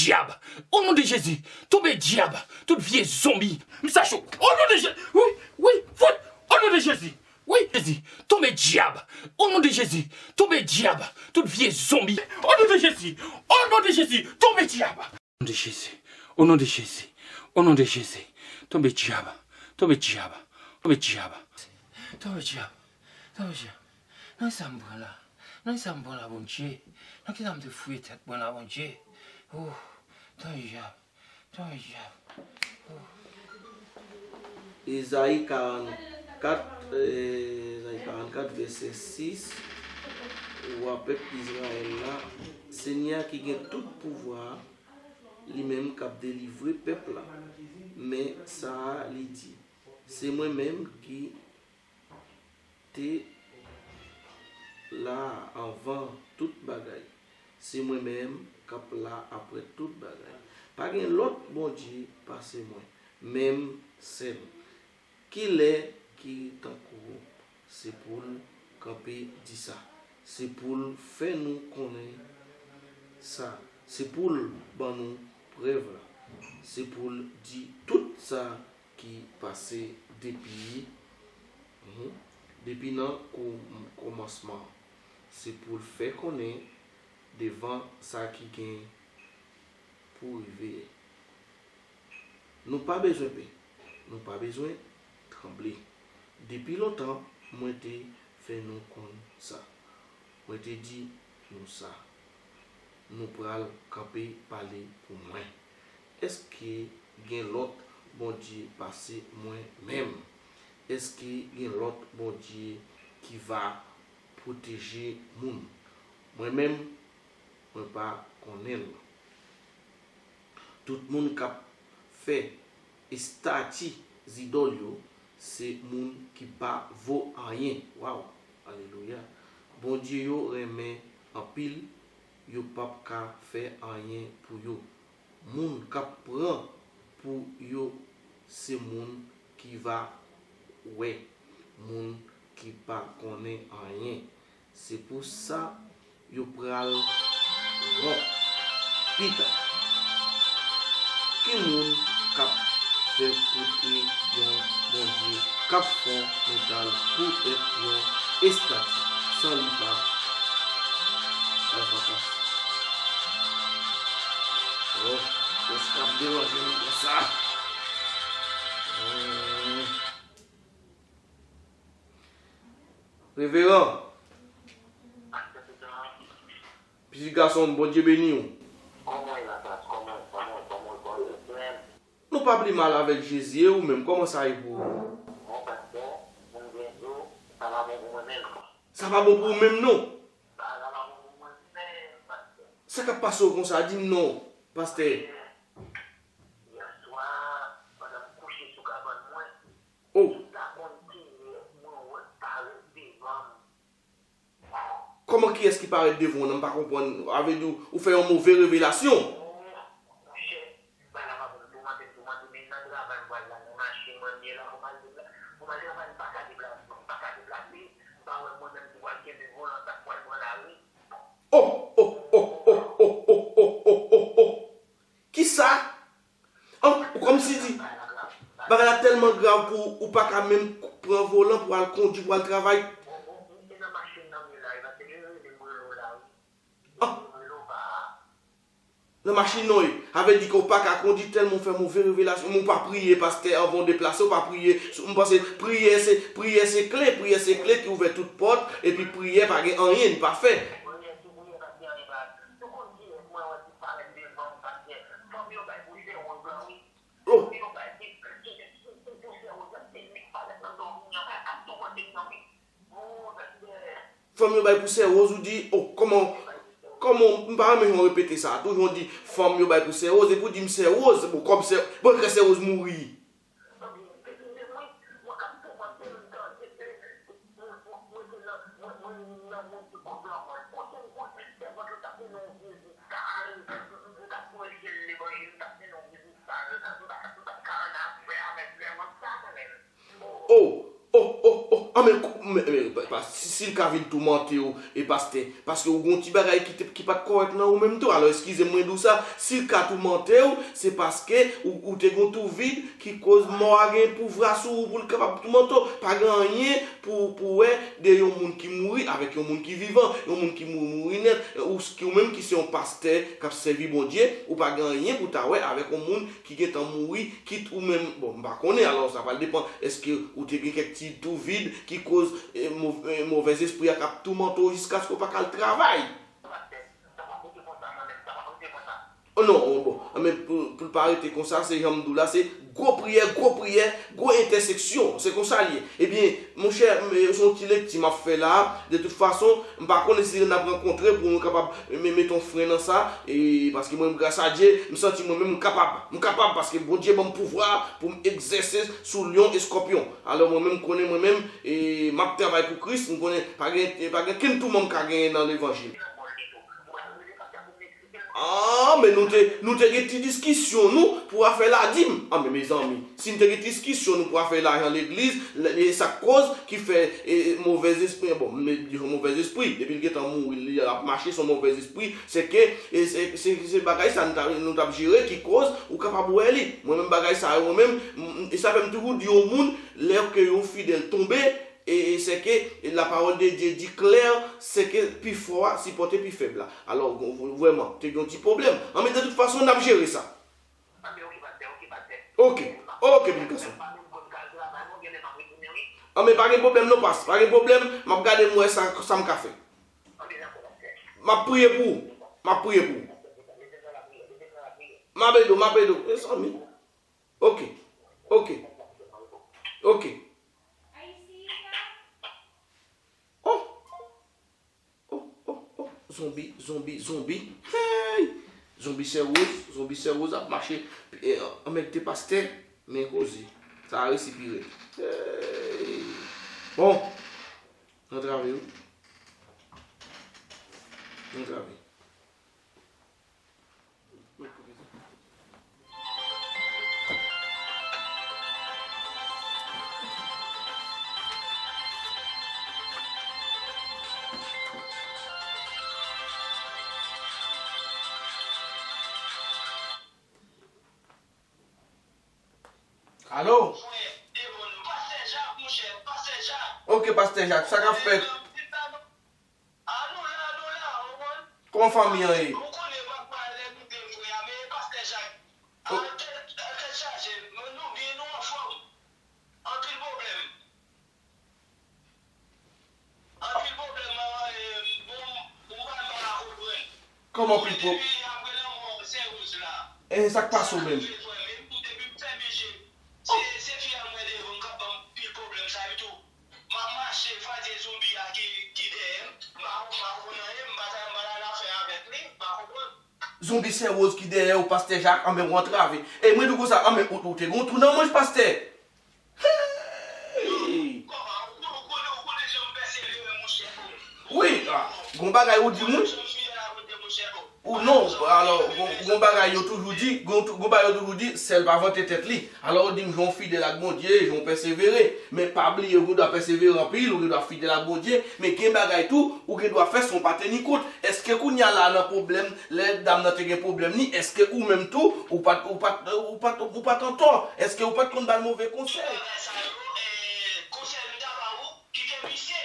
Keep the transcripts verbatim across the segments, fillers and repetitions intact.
Dyab. O non de Jezi. Tonbe dyab. Tout vye zonbi. M sa cho. O non de Jezi. Wi, wi, fout. O non de Jezi. Wi, Jezi. Tonbe dyab. O non de Jezi. Tonbe dyab. Tout vye zonbi. O non de Jezi. O non de Jezi. Tonbe dyab. O non de Jezi. O non de Jezi. O non de Jezi. Tonbe dyab. Tonbe dyab. Tonbe dyab. Tonbe dyab. Tonbe dyab. Nan sa m pran la. Nan sa m pran la, Bondye. Nan ki sa m te fouye tèt mwen la, Bondye. Oh, tonbe dyab. Tonbe dyab. Oh. Ezayi karannkat, eh, Ezayi karannkat, vèsè sis, wa pèp Izrayèl la, Senyè a ki gen tout pouvwa a, li menm k ap delivre pèp la. Men sa a li di, se mwen menm ki te la anvan tout bagay. Se mwen menm k ap la apre tout bagay. Pa gen lòt Bondye pase mwen, menm sèl. Kilè ki tankou w? Se pou l kanpe di sa. Se pou l fè nou konnen sa. Se pou l ban nou prèv la. Se pou l di tout sa ki pase depi, mhm, depi nan ko-, kòmansman. Se pou l fè konnen devan sa ki gen pou rive. Nou pa bezwen pè. Nou pa bezwen tranble. Depi lontan, mwen te fè nou konn sa. Mwen te di nou sa. Nou pral kanpe pale pou mwen. Èske gen lòt Bondye pase mwen menm? Èske gen lòt Bondye ki va pwoteje moun? Mwen menm, mwen pa konnen l. Tout moun k ap fè estati zidòl yo, se moun ki pa vo anyen. Waw! Alelouya! Bondye yo renmen anpil, yo p ap ka fè anyen pou yo. Moun k ap pran pou yo se moun ki va wè, moun ki pa konnen anyen. Se pou sa yo pral wont pita. Ki moun k ap fè pote yon Bondye k ap fondamantal poutèt yon estati san li pa bay vakans? Oh, kiyès k ap deranje nou konsa? Hmm. Reveran. Pitit gason m, Bondye beni w. Kòman w ye la, pas? Kòman, kòman, kòman, kòman, frè m? Nou pa pi mal avèk Jezi, e ou menm, kòman sa ye pou ou? Bon, pastè, moun gen zo, sa pa bon pou mwen menm. Sa pa bon pou ou menm, non? Sa, sa pa bon pou mwen menm, pastè. Sa k ap pase w konsa? Di m non, pastè. Yè swa, pandan m kouche sou kabann mwen, oh, m ta konn kilè mwen wè k parèt devan m. Kòman, kiyès ki parèt devan w nan? M pa konprann. Sa vle di w, ou fè yon move revelasyon? Monchè, bagay la pa bon, toumante m, toumante m, men nan travay m pral la, nan machin mwen m ye la, pou m al deplase, pou m al travay, m pa ka deplase, m pa ka deplase, m pa wè mwen menm ki pral kenbe volan, sa k pral pran lari. Oh, oh, oh, oh, oh, oh, oh, oh, oh. Kisa? An, ou kòmsi di, bagay la tèlman grav pou ou pa ka menm pran volan pou al kondui, pou al travay. An. Nan machin non, wi. Sa vle di ke ou pa ka kondui tèlman ou fè move revelasyon, men ou pa priye, pastè, anvan w deplase, ou pa priye. M panse priyè se, priyè se kle, priyè se kle ki ouvè tout pòt, epi priyè pa gen anyen li pa fè. Oh. Fanm yo bay pou sè Rose, ou di, oh, kòman, kòman, m pa renmen jan w repete sa a tou, jan w di, fanm yo bay pou sè Rose, epi w di m sè Rose, bon, kòm sè, bon, kè sè Rose mouri. Oh, oh, oh, oh, An men, men, men, pa- pa- si, si l ka vin toumante w, e pastè, paske ou gon ti bagay ki, te- ki pa t kòrèk nan ou menm tou. Alò, eskize m, mwen di w sa, si l ka toumante w, se paske ou, ou te gon twou vid ki koz mò a gen pouvwa sou ou pou l kapab toumante w. Pa gen anyen pou, pou wè de yon moun ki mouri avèk yon moun ki vivan, yon moun ki mouri, mouri nèt, ou, ki, ou menm ki se yon pastè k ap sèvi Bondye, ou pa gen anyen pou ta wè avèk yon moun ki gentan mouri, kit ou menm, bon, m pa konnen, alò sa pral depann, èske ou te gen kèk ti twou vid ki koz eh, mov- eh, movèz espri a k ap toumante w jiskaske w pa ka al travay? Oh, non, oh, bon, men pou, pou l pa rete konsa, se jan m di w la, se gwo priyè, gwo priyè, gwo entèseksyon, se konsa l ye. Ebyen, monchè, m- se yon ti lekti m ap fè la, de tout fason, m pa konnen si n ap rankontre pou nou kapab me- mete yon fren nan sa, e paske mwen, gras a Dye, m santi mwen menm m kapab. M kapab paske Bondye ban m pouvwa pou m egzèse sou lyon, eskòpyon. Alò, mwen menm, m konnen mwen menm, e m ap travay pou Kris, m konnen pa gen, pa gen kenn toutmò m ka genyen nan levanjil. Ah, men nou te, nou te gen ti diskisyon nou pou afè ladim. Ah, men mezanmi, si n te gen diskisyon nou pou afè lajan legliz, e sa k koz ki fè e, e, movèz espri, bon, m di yon movèz espri, depi l gentan mouri, li ap mache, se yon movèz espri, se ke e, se, se, se bagay sa nou t ap, nou t ap jere ki koz ou kapab wè li. Mwen menm, bagay sa yo, mwen menm, m- e sa fè m toujou di yon moun, lè ke yon fidèl tonbe, e, e se ke la parole de Dieu dit clair, se ke pi fò a sipòte pi fèb la. Alò, vrèman, te gen yon ti pwoblèm. An, men de tout fason, n ap jere sa. Ok, ok, Picasso. An, men pa gen pwoblèm non, pas, pa gen pwoblèm, m ap gade m wè sa, sa m ka fè. M ap priye pou ou, m ap priye pou ou. M ap ede w, m ap ede w, mezanmi. Ok, ok, ok. Oh, oh, oh, oh. Zonbi, zonbi, zonbi. Hey! Zonbi sè Woz, zonbi sè Woz ap mache. E, anmède pastè, men koze. Sa a resi pi rèd. Hey! Bon, antrave wi. Antrave. Alo? Ok, pastè Jak, sa k ap fèt? Kòman fanmi an ye? Anpil pwoblèm, eh, bon, ou pa mal a konprann. Kòman anpil pwoblèm? Depi apre lanmò sè Woz la. Eh, sa k pase w menm? Depi m fèmen je m, se, se fi a m wè devan m k ap ban m pil pwoblèm sa epitou. M ap mache, fwa de zonbi a ki, ki dèyè m. M pa, m pa konn anyen, m pa ta, m pa ta nafè avèk li, m pa konprann. Zonbi sè Woz ki dèyè w, pastè Jak, anben w antrave. E mwen di w konsa, anben ou, ou te gon twou nan manch, pastè. Hey! Wi, ah, gon bagay ou di moun. Ou non, alò, gon, gon bagay yo toujou di, gon, gon bagay yo toujou di, sèl pa vante tèt li. Alò, ou di m jan w fidèl ak Bondye, jan w pèsevere. Men pa bliye, ou gen dwa pèsevere anpil, ou gen dwa fidèl ak Bondye, men gen bagay tou, ou gen dwa fè san w pa teni kont. Èske kounye a la nan pwoblèm, lè dam nan te gen pwoblèm li, èske ou menm tou, ou pa t, ou pa t, ou pa t, ou pa t antò? Èske ou pa t konn ba l move konsèy? Bagay sa yo, eh, konsèy m ta ba ou, kite misye,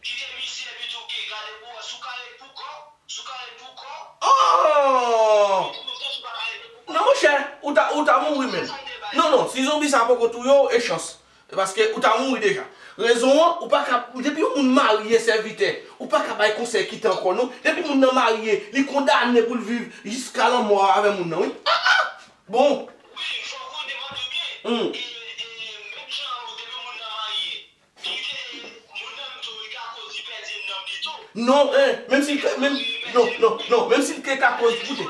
kite misye epi tou ke gade pou wè si w ka ret pou kò w, si w ka ret pou kò w. Oh! Epi tou, si w pa ka ret pou kò w. Non, monchè, ou ta, ou ta mouri menm. Non, non, si zonbi sa poko touye w, e chans. Paske ou ta mouri deja. Rezon an, ou pa ka, depi yon moun marye, sèvitè, ou pa ka bay konsèy kite ankò non. Depi moun nan marye, li kondane pou l viv jiska lanmò avè moun nan, wi. Ah, ah! Bon. Wi, fò w konnen, mande byen. Hmm. E, e, menm jan depi moun nan marye, kite moun nan tou, li ka koz li pèdi nanm li tou. Non, eh, menm si, menm, non, non, non, menm si l te ka koz, koute.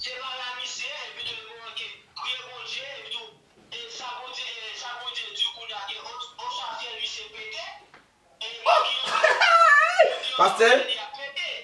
Se pa la misye, epi tou li manke priye Bondye, epi tou E sa Bondye, e sa Bondye di w kounye a ke o, oswa fyèl misye pete, e Oh! Pastè,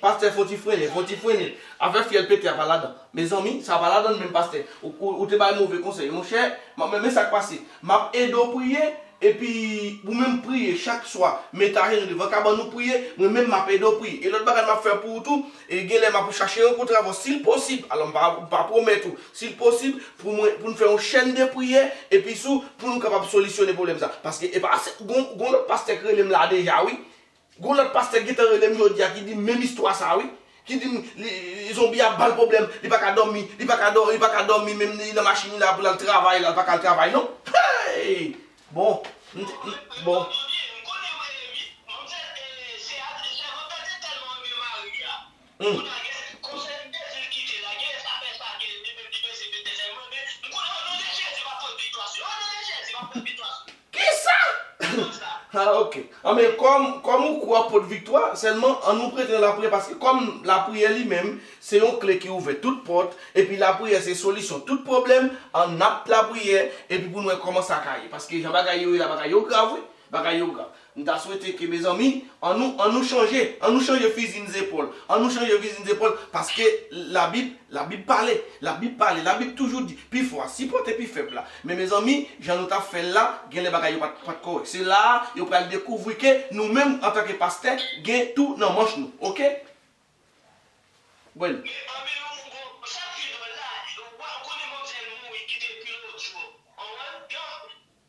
pastè, fò ti frennen, fò ti frennen. Afè fyèl pete a pa ladan. Mezanmi, sa pa ladan menm, pastè. Ou, ou, ou te bay move konsèy. Monchè, m ap, men, men sa k pase. M ap ede w priye, Epi, ou menm priye chak swa, met ajenou devan kabann ou priye, mwen menm m ap ede w priye. E lòt bagay m ap fè pou ou tou, e genlè m ap chache rankontre avè w, si l posib, alò m pa, m pa pwomèt ou, si l posib, pou mwen, pou n fè yon chèn de priyè, epi sou, pou nou kapab solisyone pwoblèm sa. Paske, e pa, se, gon, gon lòt pastè k rele m la deja, wi. Gon lòt pastè k gentan rele m jodi a ki di m menm istwa sa, wi. Ki di m, li, li, zonbi a ba l pwoblèm, li pa ka dòmi, li pa ka dò-, li pa ka dòmi, menm li nan machin la pou l al travay, la, li pa ka al travay, non. Hey! Bon, m, m, bon. Hmm. Kisa? Ah, ok. Anben, kòm, kòm ou kwè w ap pot viktwa, sèlman ann nou prete nan lapriyè, paske kòm lapriyè li menm, se yon kle ki ouvè tout pòt, epi lapriyè se solisyon tout pwoblèm, ann ap lapriyè, epi pou n wè kòman sa ka ye. Paske jan bagay yo ye la, bagay yo grav, wi. Bagay yo grav. M ta swete ke, mezanmi, ann nou, ann nou chanje, ann nou chanje fizi n zepòl. Ann nou chanje fizi n zepòl, paske Labib, Labib pale, Labib pale, Labib toujou di, pi fò a sipòte pi fèb la. Men mezanmi, jan nou t ap fè l la, genlè bagay yo pa t, pa t kòrèk. Se la a, yo pral dekouvri ke nou menm, antanke pastè, gen tou nan manch nou, oke? Bwèl. Men anpil moun, bon, chak videyo la, w konnen manmzèl mouri kite pi lòt jou.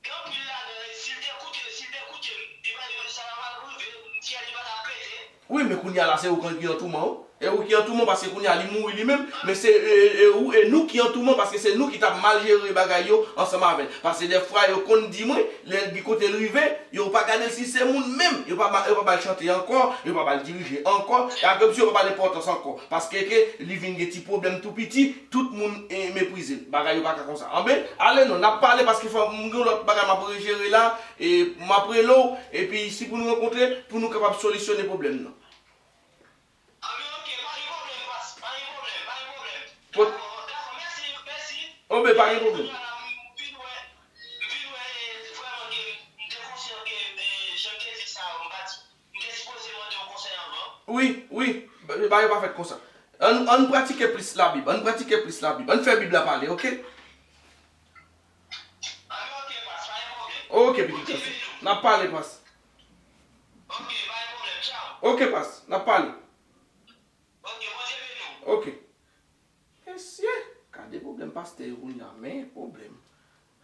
Gen anpil ladan, si l te koute, si l te koute m, li pa, sa pa pral rive, fyèl li pa t ap pete. Wi, men kounye a la, se ou ki an touman, wi. E ou ki an touman, paske kounye a, li mouri li menm, men se, e, e, e ou, e nou ki an touman, paske se nou ki t ap mal jere bagay yo ansanm avè l. Paske dèfwa, yo konn di mwen, lè gen kote l rive, yo pa gade l si se moun menm, yo pa ba, yo pa ba l chante ankò, yo pa ba l dirije ankò, e a kòmsi yo pa ba l enpòtans ankò. Paske ke li vin gen ti pwoblèm tou piti, tout moun, e, meprize l. Bagay yo pa ka konsa. Anben, ale non, n ap pale paske fò m gen yon lòt bagay m ap rejere la, e m ap rele w, epi si pou nou rankontre, pou nou kapab solisyone pwoblèm nan. Anben, ok, pa gen pwoblèm, pas, pa gen pwoblèm, pa gen pwoblèm. Pot- Dakò, dakò, mèsi, mèsi. Anben, pa gen pwoblèm. Kounye a la, m vin wè, m vin wè, e, vrèman ke m te konsyan ke, e, jan m te di sa, m pa t, m te sipoze mande yon konsèy anvan. Wi, wi. Ba, ba yo pa fèt konsa. Ann, ann pratike plis Labib. Ann pratike plis Labib. Ann fè Bib la pale, oke? Anben, ok, pas, pa gen pwoblèm. Oke, pitit gason. N ap pale, pas. Ok, pa gen pwoblèm. Tchaw. Oke, pas. N ap pale. Ok, Bondye beni w. Oke. Mesye, gade pwoblèm pastè yo kounye a, men pwoblèm.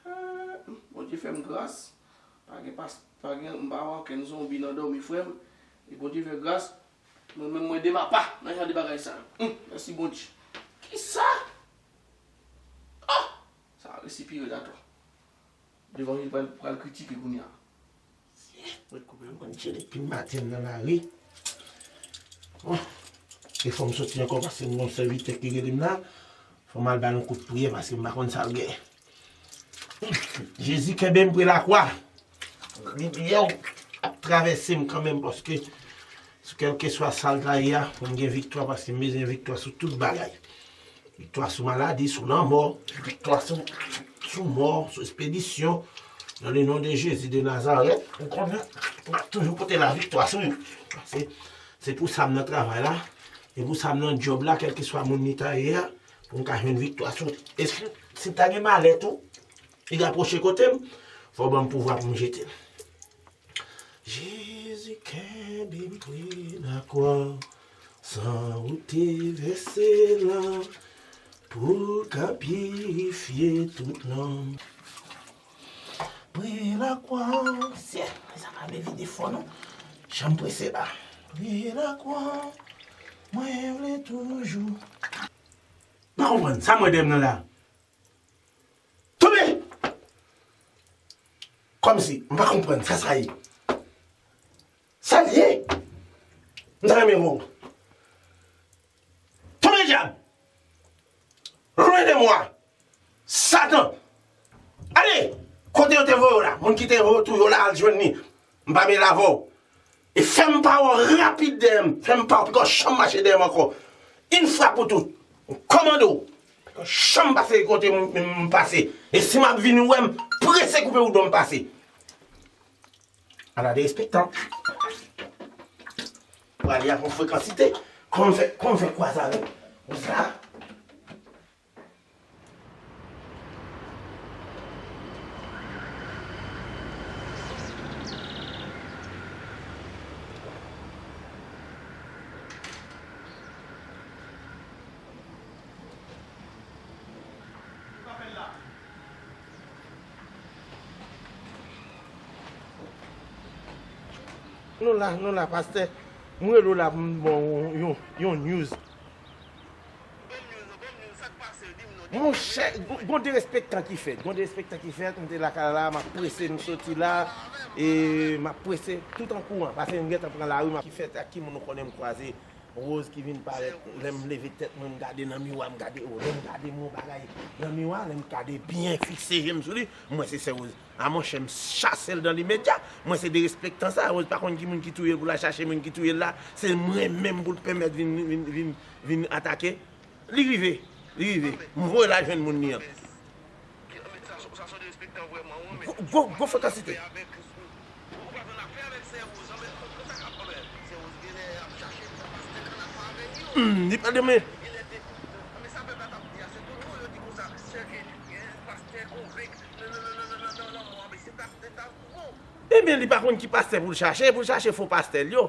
Ah, Bondye fè m gras. Pa gen pas-, pa gen, m pa wè okenn zonbi nan dòmi, frè m. E Bondye fè gras. Mwen menm, mwen de ma pa nan jan de bagay sa yo. Hum, mèsi Bondye. Kisa? Ah! Sa resi pi rèd atò. Levanjil pral, pral kritike kounye a. Mwen koupe m konn tchele depi maten nan lari. Bon, e fò m soti ankò paske m gon sèvitè ki rele m la. Fò m al ba l yon kout priyè paske m pa konn sa l gen. Jezi kenbe m pre lakwa. Limyè w ap travèse m kanmenm paske sou kèlkeswa sa l ta ye a, pou m gen viktwa paske m bezwen viktwa sou tout bagay. Viktwa sou maladi, sou lanmò, viktwa sou, sou mò, sou espedisyon. Dans le nom de Jésus de Nazareth, ou konnen, m ap toujou pote laviktwa sou yo. Se, se pou sa m nan travay la, e pou sa m nan djòb la, kèlkeswa moun li ta ye a, pou m ka jwenn viktwa sou. E si, si ta gen malè tou, li rapwoche kote m, fò w ban m pouvwa pou m jete l. Jezi kenbe m pre lakwa, san ou te vèse la, pou l ka pirifye tout nanm. Pre lakwa, syè, sa pa vle vide fò non. Jan m prese la. Pre lakwa, mwen vle toujou. M pa konprann, sa m wè dèyè m nan la. Tonbe! Kòmsi, m pa konprann sa sa ye. Sa l ye? M ta renmen wè w. Tonbe dyab! Loin de moi! Satan! Ale! Kote yo te voye w la? Moun ki te voye w tou yo la, al jwenn li. M pa mele avè w. E fè m pa wè w rapid dèyè m. Fè m pa wè w poko janm mache dèyè m ankò. Yon fwa pou tout. Kòmande w. Poko janm pase kote m, m, m pase. E si m ap vini w wè m, prese koupe woudo m pase. Ala derespektan. Prale avè yon frekansite. Kòman m fè, kòman m fè kwaze avè w? Konsa. Nou la, nou la, pastè. M rele w la pou m ba w yon, yon news. Monchè, gon, gon derespektan ki fèt, gon derespektan ki fèt, m te lakay la, m ap prese, m soti la, e m ap prese tout an kouran, paske m gentan pran lari, m ap ki fèt, ak ki moun ou konnen m kwaze, Rose ki vin parèt, lè m leve tèt mwen, m gade nan miwa, m gade, o, lè m gade m wè yon bagay nan miwa, lè m gade byen fikse je m sou li, m wè se sè Rose. A monchè, m chase l dan limedya. Mwen se derespektan sa. Rose pa konn ki moun ki touye l pou l al chache moun ki touye l la. Se mwen menm pou l pèmèt vin, vin, vin, vin atake. Li rive. Li rive. M voye l al jwenn moun li an. Gwo, gwo, gwo frekantite. Hmm, li pa de men. Ebyen, li pa konn ki pastè pou l chache, pou l chache fo pastè l yo.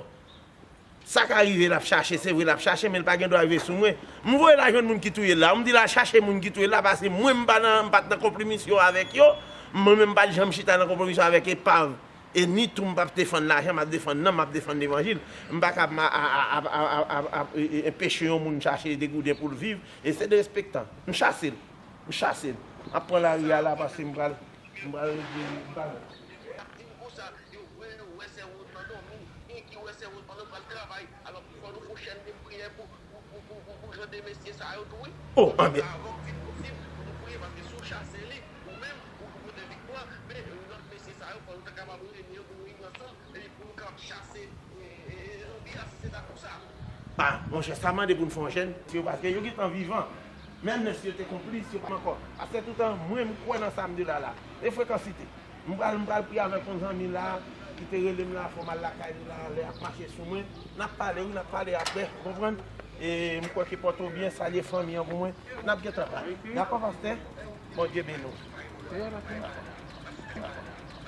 Sa ka rive l ap chache, se vre l ap chache, men l pa gen dwa rive sou mwen. M voye l al jwenn moun ki touye l la, m di l al chache moun ki touye l la, paske mwen m pa nan, m pa t nan konplimisyon avèk yo, mwen menm m pa t janm chita nan konplimisyon avèk epav. E ni tou m p ap defann lajan, m ap defann nanm, m ap defann levanjil. M pa ka ap, ap, ap, ap, ap, ap, e, e, enpeche yon moun chache degouden pou l viv, e se derespektan. M chase l. M chase l. M ap pran lari a la paske m pral, m pral regle, m pral. Oh, anben. Ah, monchè, sa mande pou n fè yon jèn, paske yo gentan vivan. Menm si yo te konplis, yo pa ankò. Paske toutan, mwen, m kwè nan sa m di la la. E frekansite. M pral, m pral priye avèk yon zanmi la, ki te rele m la, fò m al lakay li la, lè y ap mache sou mwen. N ap pale, wi, n ap pale apre, ou konprann? E m kwè ke pòte w byen, salye fanmi an pou mwen. N ap gentan pale. Dakò, pastè? Bondye beni w.